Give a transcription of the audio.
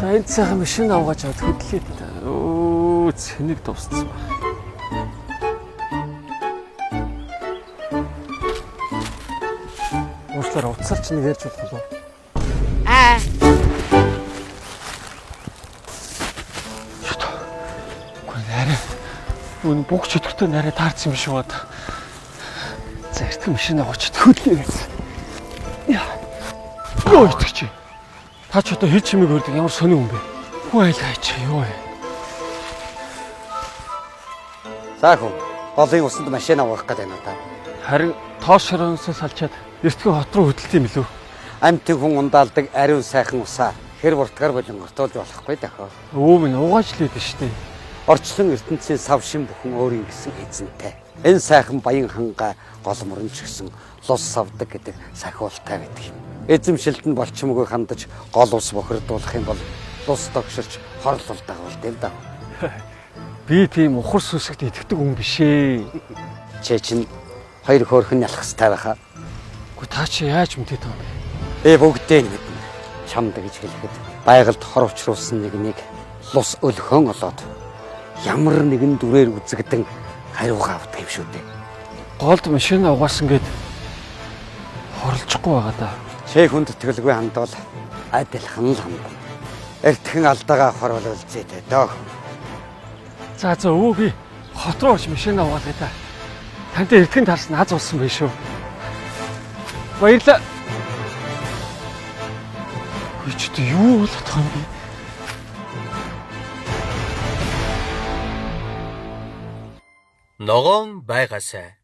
За энэ сайхан машин авгааж аваад хөдлөе та. Өө цэник дууссан байх. Уучлаарай, утсаар ч нэг ярьж болох уу? Аа. Үгүй нарай. Нүг бүх чөтгөртөө нарай таарсан юм шиг байна. За эртхэн машин аваач хөдлөе гэсэн. Яа. Юу итгэж чи? Та ч одоо хэл чимээг хөрдөг ямар сони хүн бэ? Хүү айлгаа чи юу вэ? За хүн голын усанд машин авах гэдэг юм да. Харин тоош шороноосоо салчаад эртхэн хот руу хөдөлт юм билүү? Амтын хүн ундаалдаг ариун сайхан усаа хэр буртгаар болонгортуулж болохгүй дахио. Өвөө минь угааж л идэв штэ. Орчлон ертөнцийн сав шин бүхэн өөрийн гэсэн эзэнтэй. Энэ сайхан баян хангаа гол мөрөн ч гэсэн лус савдаг гэдэг сахиултай байдаг юм. Эзэмшилд нь болчмгүй хандаж гол ус бохирдуулах юм бол лус догширч хорлол дагуулд юм да. Би тийм ухар сүсэгт итгэдэг хүн биш ээ. Чи чинь хоёр хөөрхөн ялах хэрэгтэй байхаа. Үгүй та чи яаж мэдээд байгаа юм бэ? Би бүгдээ нь мэднэ. Чамд гэж хэлэхэд байгальд хор учруулсан нэгнийг лус өлхөн олоод ямар нэгэн дүрээр үзэгдэн хариугаа авдаг юм шүү дээ. Голд машин угаасан гэд хорлохгүй байгаа да. Чи хүнд тэтгэлгүй хандвал адилхан л хандна. Эртхэн алдаагаа хоруулвал зээтэй дөө. За за өвөө би хот руу орж машин угаалаа да. Тантай эртхэн таарсан аз болсон байх шүү. Баярлаа. Үгүй ч одоо юу болох юм бэ? Ногоон байгаасай.